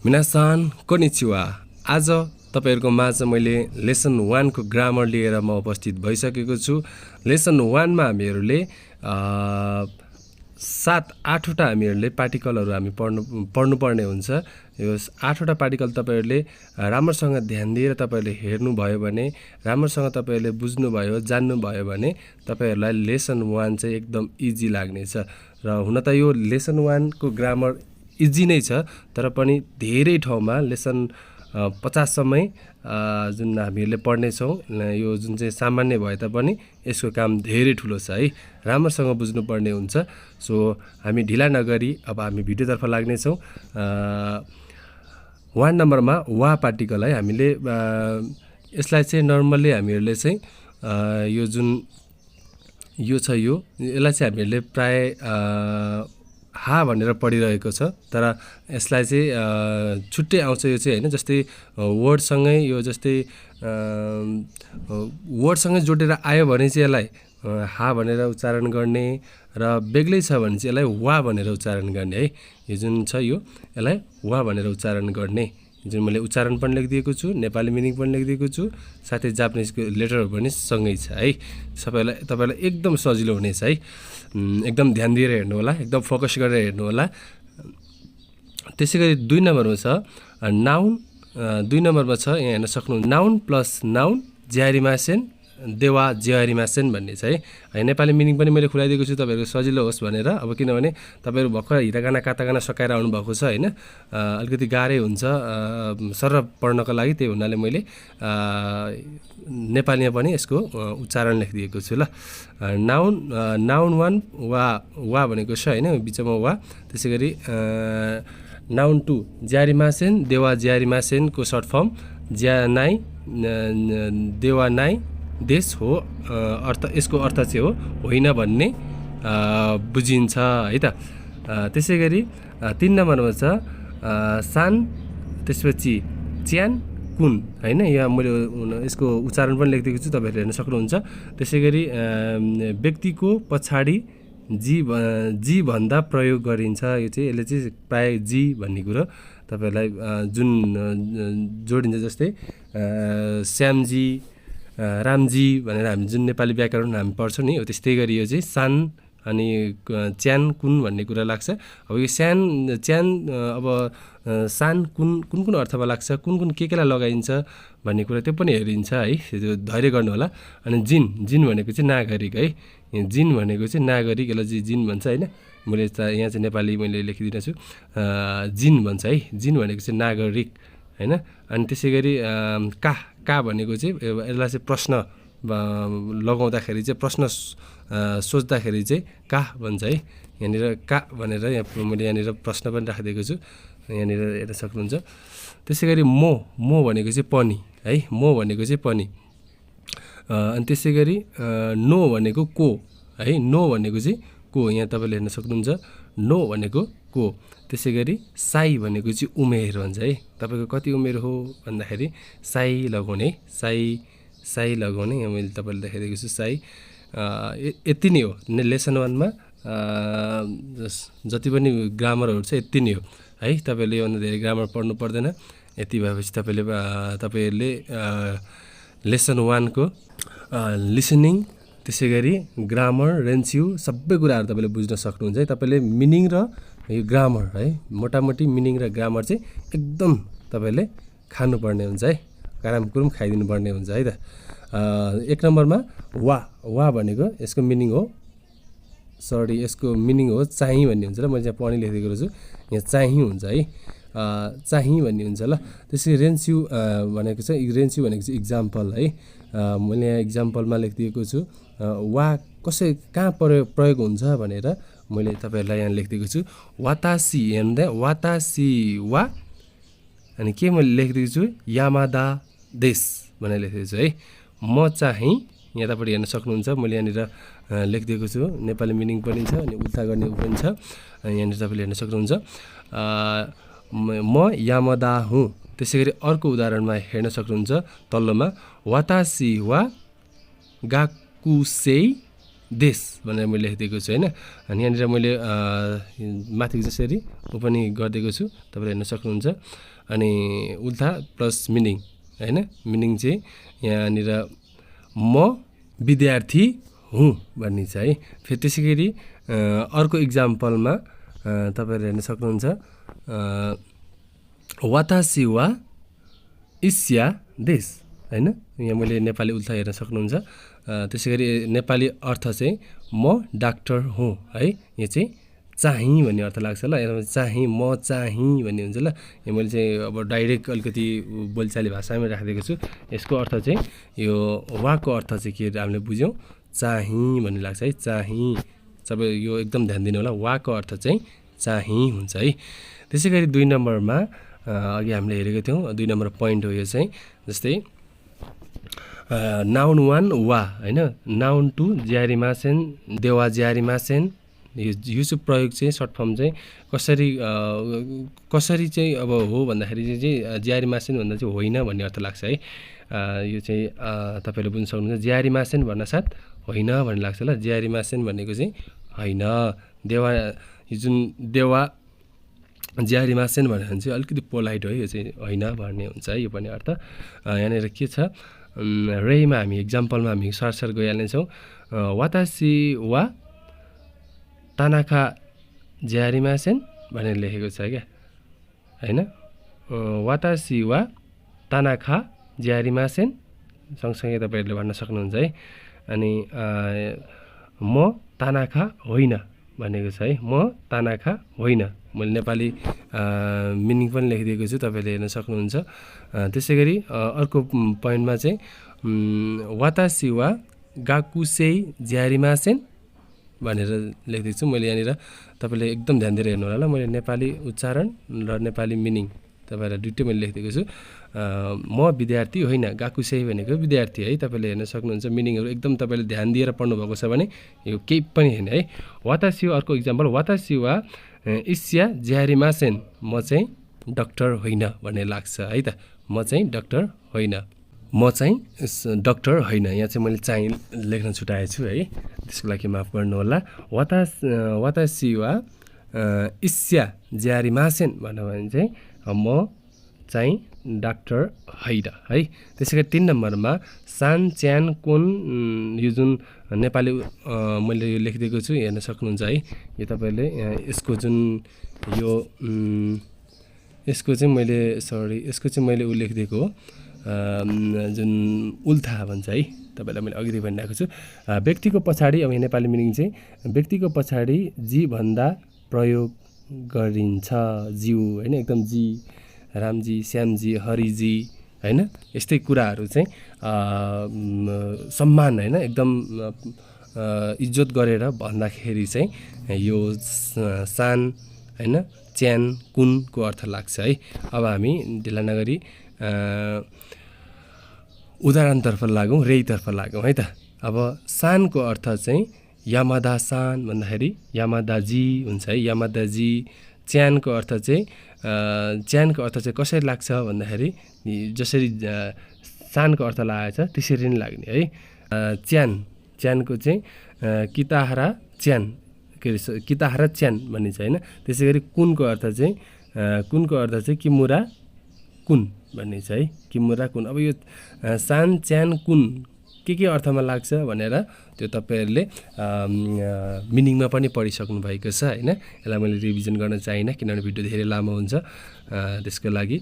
मिनासान konnichiwa. आज तपाईहरुको माझ मैले लेसन 1 को ग्रामर लिएर म उपस्थित भइसकेको छु। लेसन 1 मा हामीहरुले 7-8 वटा हामीहरुले पार्टिकलहरु हामी पढ्नु पर्ने हुन्छ। यो 8 वटा पार्टिकल तपाईहरुले राम्रोसँग ध्यान दिएर तपाईहरुले हेर्नु भयो भने, राम्रोसँग तपाईहरुले बुझ्नु भयो, जान्नु भयो भने तपाईहरुलाई लेसन 1 चाहिँ एकदम इजी लाग्नेछ। र हुन त यो लेसन 1 को ग्रामर इजी नै छ, तर पनि धेरै ठाउँमा लेसन 50 सम्मै जुन हामीहरुले पढ्ने छौं, यो जुन चाहिँ सामान्य भए तापनि यसको काम धेरै ठुलो छ है। राम्रोसँग बुझ्नु पर्ने हुन्छ। सो हामी ढिला नगरी अब हामी भिडियोतर्फ लाग्ने छौं। 1 नम्बरमा वा पार्टिकल है, हामीले यसलाई चाहिँ नर्मली हामीहरुले चाहिँ यो जुन यो छ यसलाई चाहिँ हामीहरुले प्राय हा भनेर पढिरहेको छ, तर यसलाई चाहिँ छुट्टै आउँछ यो चाहिँ हैन। जस्तै वर्ड सँगै यो जस्तै वर्ड सँगै जोडेर आयो भने चाहिँ यसलाई हा भनेर उच्चारण गर्ने, र बेग्लै छ भने चाहिँ यसलाई वा भनेर उच्चारण गर्ने है। यो जुन छ यसलाई वा भनेर उच्चारण गर्ने, जुन मैले उच्चारण पनि लेखिदिएको छु, नेपाली मिनिङ पनि लेखिदिएको छु, साथै जापानिजको लेटरहरु पनि सँगै छ है। तपाईलाई एकदम सजिलो हुनेछ है। एकदम ध्यान दिएर हेर्नु होला, एकदम फोकस गरेर हेर्नु होला। त्यसैगरी 2 नम्बरमा छ नाउन। 2 नम्बरमा छ यहाँ हेर्न सक्नु, नाउन प्लस नाउन ज्यारिमासेन देवा ज्यारिमासेन भन्ने छ है। नेपाली मिनिङ पनि मैले खुलाइदिएको छु तपाईहरुको सजिलो होस् भनेर। अब किनभने तपाईहरु भर्खर हिरागाना कातागाना सकाएर आउनु भएको छ हैन, अलिकति गाह्रै हुन्छ सरल पढ्नको लागि, त्यही हुनाले मैले नेपालीमा पनि यसको उच्चारण लेखिदिएको छु ल। नाउन 1 वा भनेको छ हैन, बिचमा वा। त्यसैगरी नाउन 2 ज्यारिमासेन देवा ज्यारिमासेन को सर्ट फर्म ज्यानाइ देवा नाइ देश हो। यसको अर्थ चाहिँ हो होइन भन्ने बुझिन्छ है त। त्यसैगरी 3 नम्बरमा छ सान, त्यसपछि च्यान कुन हैन। यहाँ मैले यसको उच्चारण पनि लेखिदिएको छु, तपाईहरुले हेर्न सक्नुहुन्छ। त्यसैगरी व्यक्तिको पछाडी जी भन्दा प्रयोग गरिन्छ। यो चाहिँ यसले चाहिँ प्राय जी भन्ने कुरो तपाईहरुलाई जुन जोडिन्छ, जस्तै श्यामजी रामजी भनेर हामी जुन नेपाली व्याकरण हामी पढ्छौं नि, हो त्यस्तै गरी यो चाहिँ सान अनि च्यान कुन भन्ने कुरा लाग्छ। अब यो च्यान अब सान कुन अर्थमा लाग्छ, कुन केलाई लगाइन्छ भन्ने कुरा त्यो पनि हेरिन्छ है। त्यो धैर्य गर्नु होला। अनि जिन भनेको चाहिँ नागरिक है। जिन भनेको चाहिँ नागरिक, यसलाई जिन भन्छ हैन। मैले यहाँ चाहिँ नेपाली मैले लेखिदिन छु, जिन भन्छ है। जिन भनेको चाहिँ नागरिक हैन। अनि त्यसैगरी का भनेको चाहिँ यसलाई चाहिँ प्रश्न लगाउँदाखेरि चाहिँ, प्रश्न सोच्दाखेरि चाहिँ का भन्छ है। यहाँनिर का भनेर यहाँ मैले यहाँनिर प्रश्न पनि राखिदिएको छु, यहाँनिर हेर्न सक्नुहुन्छ। त्यसैगरी मो भनेको चाहिँ पनि है, मो भनेको चाहिँ पनि। अनि त्यसैगरी नो भनेको को है, नो भनेको चाहिँ को, यहाँ तपाईले हेर्न सक्नुहुन्छ, नो भनेको को। त्यसैगरी साई भनेको चाहिँ उमेर भन्छ है। तपाईको कति उमेर हो भन्दाखेरि साई लगाउने, साई लगाउने। यहाँ मैले तपाईलाई देखाइदिएको छु साई। यति नै हो लेसन 1 मा जति पनि ग्रामरहरु छ यति नै हो है। तपाईले योभन्दा धेरै ग्रामर पढ्नु पर्दैन। यति भएपछि तपाईहरुले लेसन 1 को लिसनिङ, त्यसैगरी ग्रामर, रेन्स्यु सबै कुराहरु तपाईले बुझ्न सक्नुहुन्छ है। तपाईले मिनिङ र यो ग्रामर है, मोटामोटी मिनिङ र ग्रामर चाहिँ एकदम तपाईले खानुपर्ने हुन्छ है। करामकुरुम खाइदिनु पर्ने हुन्छ है त। 1 नम्बरमा वा भनेको यसको मिनिङ हो, यसको मिनिङ हो चाहिँ भन्ने हुन्छ ल। मैले यहाँ पनि लेखिदिएको छु, यहाँ चाहिँ हुन्छ है, चाहिँ भन्ने हुन्छ ल। त्यसै रेन्स्यु भनेको चाहिँ, रेन्स्यु भनेको चाहिँ इक्जाम्पल है। मैले यहाँ इक्जाम्पलमा लेखिदिएको छु, वा कहाँ प्रयोग हुन्छ भनेर मैले तपाईहरुलाई यहाँ लेखिदिएको छु। वातासी हेर्दा वातासी वा, अनि के मैले लेखिदिएको छु, यामादा देश भनेर लेखिदिएको छु है। म चाहिँ, यहाँ तपाईले हेर्न सक्नुहुन्छ, मैले यहाँनिर लेखिदिएको छु, नेपाली मिनिङ पनि छ अनि उल्टा गर्ने पनि छ। यहाँनिर तपाईले हेर्न सक्नुहुन्छ, म यामादा हुँ। त्यसैगरी अर्को उदाहरणमा हेर्न सक्नुहुन्छ तल्लोमा, वातासी वा गाकुसेई देश भनेर मैले लेखिदिएको छु होइन। अनि यहाँनिर मैले माथि जसरी ऊ पनि गरिदिएको छु, तपाईँले हेर्न सक्नुहुन्छ। अनि उल्था प्लस मिनिङ होइन, मिनिङ चाहिँ यहाँनिर म विद्यार्थी हुँ भन्ने छ है। फेरि त्यसै गरी अर्को इक्जाम्पलमा तपाईँहरू हेर्न सक्नुहुन्छ, वातासी वा इस्या देश होइन। यहाँ मैले नेपाली उल्था हेर्न सक्नुहुन्छ। त्यसै गरी नेपाली अर्थ चाहिँ म डाक्टर हुँ है। यो चाहिँ चाहिँ भन्ने अर्थ लाग्छ ल, यसमा चाहिँ म चाहिँ भन्ने हुन्छ ल। यो मैले चाहिँ अब डाइरेक्ट अलिकति बोलचाली भाषामै राखिदिएको छु। यसको अर्थ चाहिँ यो वाको अर्थ चाहिँ के हामीले बुझ्यौँ, चाहिँ भन्ने लाग्छ है, चाहिँ। सबै यो एकदम ध्यान दिनु होला, वाको अर्थ चाहिँ चाहिँ हुन्छ है। त्यसै गरी 2 नम्बरमा अघि हामीले हेरेको थियौँ, 2 नम्बर पोइन्ट हो यो चाहिँ। जस्तै नाउन 1 वा होइन, नाउन 2 ज्यारिमासेन देवा ज्यारिमासेन। यो चाहिँ प्रयोग चाहिँ सर्ट फर्म चाहिँ कसरी चाहिँ अब हो भन्दाखेरि चाहिँ ज्यारिमासेन भन्दा चाहिँ होइन भन्ने अर्थ लाग्छ है। यो चाहिँ तपाईँले बुझ्न सक्नुहुन्छ। ज्यारिमासेन भन्नासाथ होइन भन्ने लाग्छ ल। ज्यारिमासेन भनेको चाहिँ होइन। देवा जुन देवा ज्यारिमासेन भनेर चाहिँ अलिकति पोलाइट हो, यो चाहिँ होइन भन्ने हुन्छ है। यो पनि अर्थ यहाँनिर के छ, रेमा हामी इक्जाम्पलमा हामी सरसर गइहाल्नेछौँ। वातासी वा तानाखा ज्यारिमासेन भनेर लेखेको छ क्या होइन। वातासी वा तानाखा ज्यारिमासेन सँगसँगै तपाईँहरूले भन्न सक्नुहुन्छ है। अनि म तानाखा होइन भनेको छ है, म तानाखा होइन। मैले नेपाली मिनिङ पनि लेखिदिएको छु, तपाईँले हेर्न सक्नुहुन्छ। त्यसै गरी अर्को पोइन्टमा चाहिँ वातासी वा गाकुसेई ज्यारिमासेन भनेर लेखिदिएको छु मैले यहाँनिर। तपाईँले एकदम ध्यान दिएर हेर्नु होला ल। मैले नेपाली उच्चारण र नेपाली मिनिङ तपाईँलाई दुइटै मैले लेखिदिएको छु। म विद्यार्थी होइन, गाकुसेई भनेको विद्यार्थी है। तपाईँले हेर्न सक्नुहुन्छ मिनिङहरू एकदम तपाईँले ध्यान दिएर पढ्नुभएको छ भने यो केही पनि होइन है। वातासी अर्को इक्जाम्पल, वातासी वा इस्या ज्यारिमासेन, म चाहिँ डक्टर होइन भन्ने लाग्छ है त। म चाहिँ डक्टर होइन, म चाहिँ डक्टर होइन। यहाँ चाहिँ मैले चाहिँ लेख्न छुटाएको छु है, त्यसको लागि माफ गर्नु होला। वातासी वा इस्या ज्यारिमासेन भन्यो भने चाहिँ म चाहिँ डाक्टर होइन है। त्यसै गरी 3 नम्बरमा सान च्यान कुन, यो जुन नेपाली मैले यो लेखिदिएको छु हेर्न सक्नुहुन्छ है। यो तपाईँले यसको जुन यो यसको चाहिँ मैले लेखिदिएको हो जुन उल्था भन्छ है। तपाईँलाई मैले अघि भनिरहेको छु। व्यक्तिको पछाडि, अब यहाँ नेपाली मिनिङ चाहिँ व्यक्तिको पछाडि जी भन्दा प्रयोग गरिन्छ, जिउ होइन, एकदम जी, रामजी, श्यामजी, हरिजी होइन, यस्तै कुराहरू चाहिँ सम्मान होइन एकदम इज्जत गरेर भन्दाखेरि चाहिँ यो सान होइन च्यान कुनको अर्थ लाग्छ है। अब हामी ढिला नगरी उदाहरणतर्फ लागौँ, रेईतर्फ लागौँ है त। अब सानको अर्थ चाहिँ यामादा सान भन्दाखेरि यामादाजी हुन्छ है, यामादाजी। च्यानको अर्थ चाहिँ कसरी लाग्छ भन्दाखेरि जसरी सानको अर्थ लागेको छ त्यसरी नै लाग्ने है। च्यानको चाहिँ किताहारा च्यान, के अरे किताहारा च्यान भन्ने छ होइन। त्यसै गरी कुनको अर्थ चाहिँ किमुरा कुन भन्ने छ है, किमुरा कुन। अब यो सान च्यान कुन के अर्थमा लाग्छ भनेर त्यो तपाईँहरूले मिनिङमा पनि पढिसक्नु भएको छ होइन। यसलाई मैले रिभिजन गर्न चाहिनँ किनभने भिडियो धेरै लामो हुन्छ। त्यसको लागि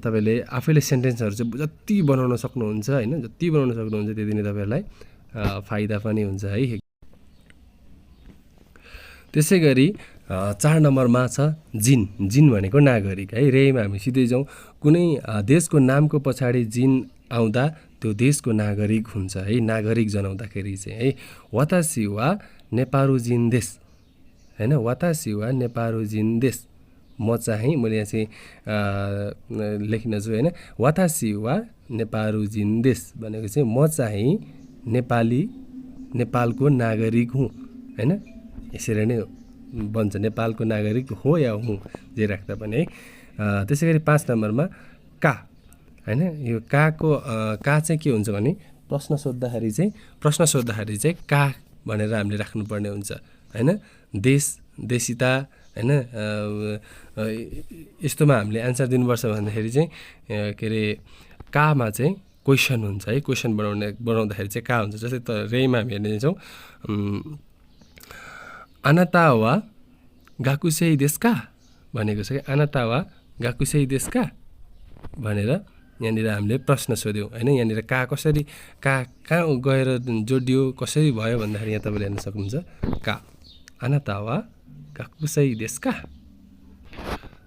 तपाईँले आफैले सेन्टेन्सहरू चाहिँ जति बनाउन सक्नुहुन्छ होइन, जति बनाउन सक्नुहुन्छ त्यति नै तपाईँहरूलाई फाइदा पनि हुन्छ है। त्यसै गरी 4 नम्बरमा छ जिन। जिन भनेको नागरिक है। रेमा हामी सिधै जाउँ। कुनै देशको नामको पछाडि जिन आउँदा त्यो देशको नागरिक हुन्छ है, नागरिक जनाउँदाखेरि चाहिँ है। वातासी वा नेपारू जिन देश होइन, वातासी वा नेपारू जिन देश। म चाहिँ मैले यहाँ चाहिँ लेखिन छु होइन। वातासी वा नेपारू जिन देश भनेको चाहिँ म चाहिँ नेपालको नागरिक हुँ होइन। यसरी नै बन्छ, नेपालको नागरिक हो या हुँ जे राख्दा पनि है। त्यसै गरी 5 नम्बरमा का होइन। यो का चाहिँ के हुन्छ भने प्रश्न सोद्धाखेरि चाहिँ का भनेर हामीले राख्नुपर्ने हुन्छ हैन। देश देशिता हैन यस्तोमा हामीले एन्सर दिनुपर्छ भन्दाखेरि चाहिँ के अरे कामा चाहिँ क्वेसन हुन्छ है। क्वेसन बनाउँदाखेरि चाहिँ का हुन्छ। जस्तै रेमा हामी हेर्नेछौँ आनाता वा गाकुसेई देशका भनेको छ कि आनाता वा गाकुसेई देशका भनेर यहाँनिर हामीले प्रश्न सोध्यौँ हैन। यहाँनिर का कसरी कहाँ गएर जोडियो कसरी भयो भन्दाखेरि यहाँ तपाईँले हेर्न सक्नुहुन्छ का आनाता वा गाकुसेई देशका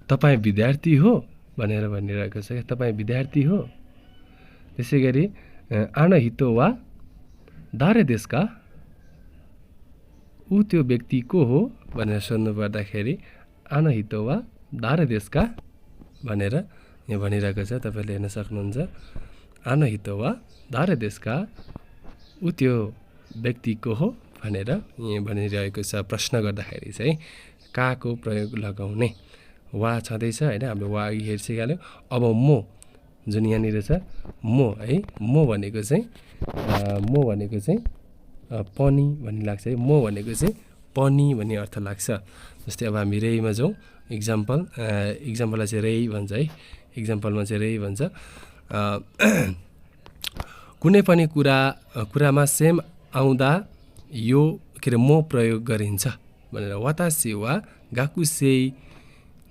तपाईँ विद्यार्थी हो भनेर भनिरहेको छ क्या। तपाईँ विद्यार्थी हो। त्यसै गरी आना हितो वा दारे देशका ऊ त्यो व्यक्ति को हो भनेर सोध्नु पर्दाखेरि आना हितो वा दारे देशका भनेर यहाँ भनिरहेको छ। तपाईँले हेर्न सक्नुहुन्छ आना हितो वा दारे देशका ऊ त्यो व्यक्ति को हो भनेर यहाँ भनिरहेको छ। प्रश्न गर्दाखेरि चाहिँ काको प्रयोग लगाउने वा छँदैछ हैन। हाम्रो वा अघि हेरिसकेको अब मो जुन यहाँनिर छ मो है। मो भनेको चाहिँ पनि भन्ने लाग्छ है। मो भनेको चाहिँ पनि भन्ने अर्थ लाग्छ। जस्तै अब हामी रेईमा जाउँ इक्जाम्पललाई चाहिँ रेई भन्छ है। इक्जाम्पलमा चाहिँ रेई भन्छ कुनै पनि कुरामा सेम आउँदा यो के अरे मो प्रयोग गरिन्छ भनेर वातासी वा गाकुसेई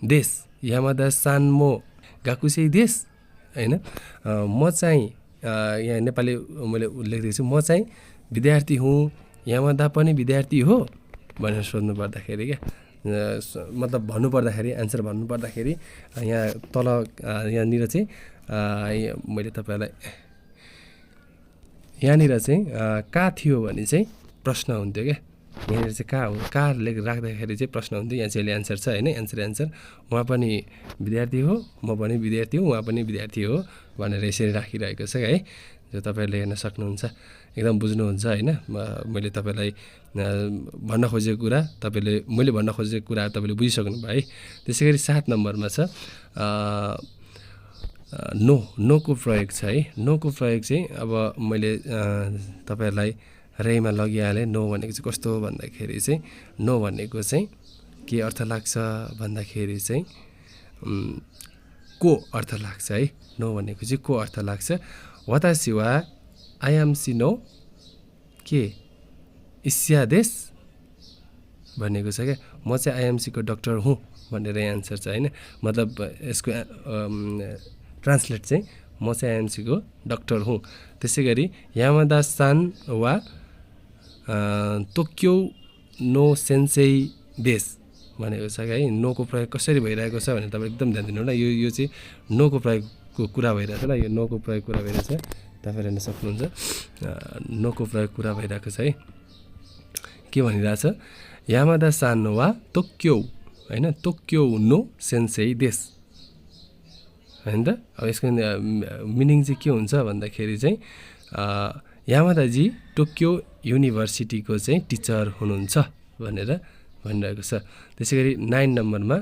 देश यामादा सान मो गाकुसेई देश हैन। म चाहिँ यहाँ नेपाली मैले उल्लेख दिएको छु म चाहिँ विद्यार्थी हुँ यामादा पनि विद्यार्थी हो भनेर सोध्नु पर्दाखेरि क्या मतलब भन्नुपर्दाखेरि एन्सर भन्नुपर्दाखेरि यहाँ तल यहाँनिर चाहिँ मैले तपाईँलाई यहाँनिर चाहिँ का थियो भने चाहिँ प्रश्न हुन्थ्यो क्या। यहाँनिर चाहिँ का राख्दाखेरि चाहिँ प्रश्न हुन्थ्यो। यहाँ चाहिँ एन्सर छ हैन। एन्सर उहाँ पनि विद्यार्थी हो म पनि विद्यार्थी हो उहाँ पनि विद्यार्थी हो भनेर यसरी राखिरहेको छ है। जो तपाईँहरूले हेर्न सक्नुहुन्छ एकदम बुझ्नुहुन्छ हैन। मैले तपाईँलाई भन्न खोजेको कुरा मैले भन्न खोजेको कुरा तपाईँले बुझिसक्नु भयो है। त्यसै गरी 7 नम्बरमा छ नोको प्रयोग छ है। नोको प्रयोग चाहिँ अब मैले तपाईँहरूलाई रेमा लगिहालेँ। नो भनेको चाहिँ कस्तो भन्दाखेरि चाहिँ नो भनेको चाहिँ के अर्थ लाग्छ भन्दाखेरि चाहिँ को अर्थ लाग्छ है। नो भनेको चाहिँ को अर्थ लाग्छ। वातासी वा आयामसी नो के इस्या देश भनेको छ क्या। म चाहिँ आइएमसीको डक्टर हुँ भनेर एन्सर छ हैन। मतलब यसको ट्रान्सलेट चाहिँ म चाहिँ आइएमसीको डक्टर हुँ। त्यसै गरी यामादा सान वा तोक्यो नो सेन्सेई देश भनेको छ क्या है। नोको प्रयोग कसरी भइरहेको छ भने तपाईँ एकदम ध्यान दिनु होला। यो चाहिँ नोको प्रयोगको कुरा भइरहेछ ल। यो नोको प्रयोग कुरा भइरहेछ तपाईँहरू हेर्न सक्नुहुन्छ। नोको प्रयोग कुरा भइरहेको छ है। के भनिरहेछ यामादा सान वा तोक्यो हैन तोक्यो नो सेन्सेई देश हैन त। अब यसको मिनिङ चाहिँ के हुन्छ भन्दाखेरि चाहिँ यामादाजी टोक्यो युनिभर्सिटीको चाहिँ टिचर हुनुहुन्छ भनेर भनिरहेको छ। त्यसै गरी 9 नम्बरमा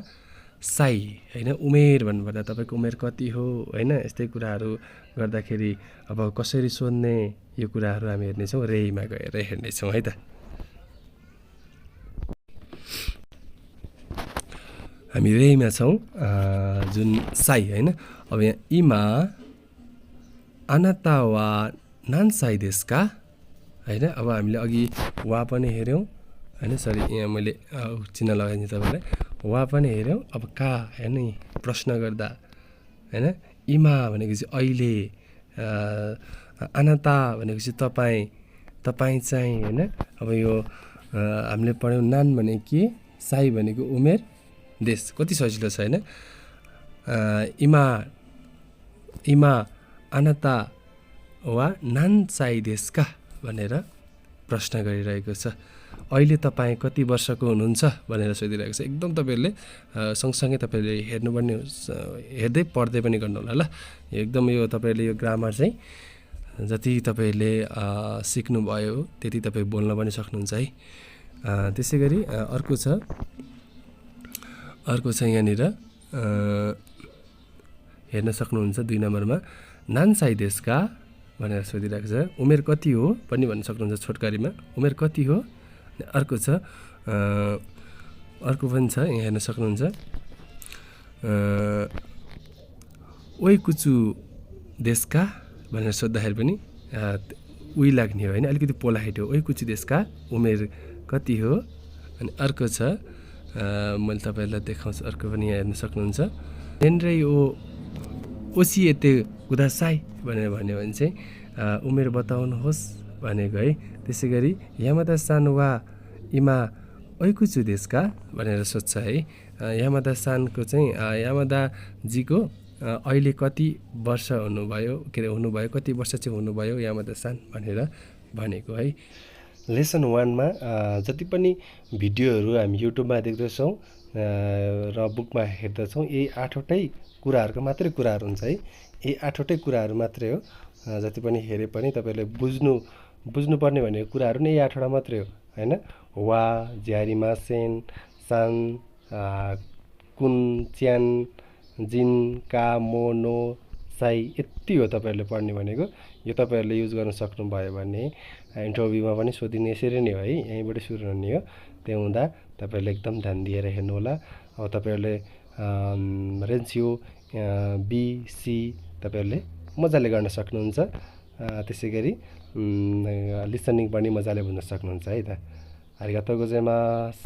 साई हैन उमेर भन्नुपर्दा तपाईँको उमेर कति हो हैन। यस्तै कुराहरू गर्दाखेरि अब कसरी सोध्ने यो कुराहरू हामी हेर्नेछौँ। रेईमा गएर हेर्नेछौँ है त। हामी रेईमा छौँ जुन साई हैन। अब यहाँ इमा आनाता वा नान्साई देशका हैन। अब हामीले अघि वा पनि हेऱ्यौँ हैन। सरी यहाँ मैले चिन्ह लगाइदिएँ तपाईँलाई। वा पनि हेऱ्यौँ। अब का हैन प्रश्न गर्दा हैन। इमा भनेको चाहिँ अहिले आनाता भनेको चाहिँ तपाईँ चाहिँ हैन। अब यो हामीले पढ्यौँ नान भनेको के साई भनेको उमेर देश कति सजिलो छ हैन। इमा आनाता वा नान्साई देशका भनेर प्रश्न गरिरहेको छ। अहिले तपाईँ कति वर्षको हुनुहुन्छ भनेर सोधिरहेको छ। एकदम तपाईँहरूले सँगसँगै तपाईँहरूले हेर्नुपर्ने हेर्दै पढ्दै पनि गर्नु होला ल। एकदम यो तपाईँहरूले यो ग्रामर चाहिँ जति तपाईँहरूले सिक्नुभयो त्यति तपाईँ बोल्न पनि सक्नुहुन्छ है। त्यसै गरी अर्को छ यहाँनिर हेर्न सक्नुहुन्छ 2 नम्बरमा नान्साई देशका भनेर सोधिरहेको छ। उमेर कति हो पनि भन्न सक्नुहुन्छ छोटकरीमा, उमेर कति हो। अर्को छ अर्को पनि छ, यहाँ हेर्न सक्नुहुन्छ, ओइ कुचु देशका भनेर सोद्धाखेरि पनि उही लाग्ने हो होइन, अलिकति पोलाइट हो। ओइ कुचु देशका उमेर कति हो। अनि अर्को छ मैले तपाईँहरूलाई देखाउँछु, अर्को पनि यहाँ हेर्न सक्नुहुन्छ, नेन्ड्रै ओसिएते कुदासाई भनेर भन्यो भने चाहिँ उमेर बताउनुहोस् भनेको है। त्यसै गरी यामादा सान वा इमा ओइकुचु देशका भनेर सोध्छ है। यामादा सानको चाहिँ यामादाजीको अहिले कति वर्ष हुनुभयो, के अरे हुनुभयो, कति वर्ष चाहिँ हुनुभयो यामादा सान भनेर भनेको है। लेसन 1मा जति पनि भिडियोहरू हामी युट्युबमा देख्दछौँ र बुकमा हेर्दछौँ, यही 8वटै कुराहरूको मात्रै कुराहरू हुन्छ है। यही 8वटै कुराहरू मात्रै हो। जति पनि हेरे पनि तपाईँहरूले बुझ्नुपर्ने भनेको कुराहरू नै यही 8वटा मात्रै हो होइन। वा, ज्यारिमासेन, सान, कुन, च्यान, जिन, का, मो, नो, साई, यति हो तपाईँहरूले पढ्ने भनेको। यो तपाईँहरूले युज गर्न सक्नुभयो भने इन्टरभ्यूमा पनि सोधिने यसरी नै हो है, यहीँबाट सुरु हुने हो। त्यो हुँदा तपाईँहरूले एकदम ध्यान दिएर हेर्नुहोला। अब तपाईँहरूले रेन्सियो बी, सी तपाईँहरूले मजाले गर्न सक्नुहुन्छ। त्यसै गरी लिसनिङ पनि मजाले बुझ्न सक्नुहुन्छ है त। आरिगातो गोजाइमास।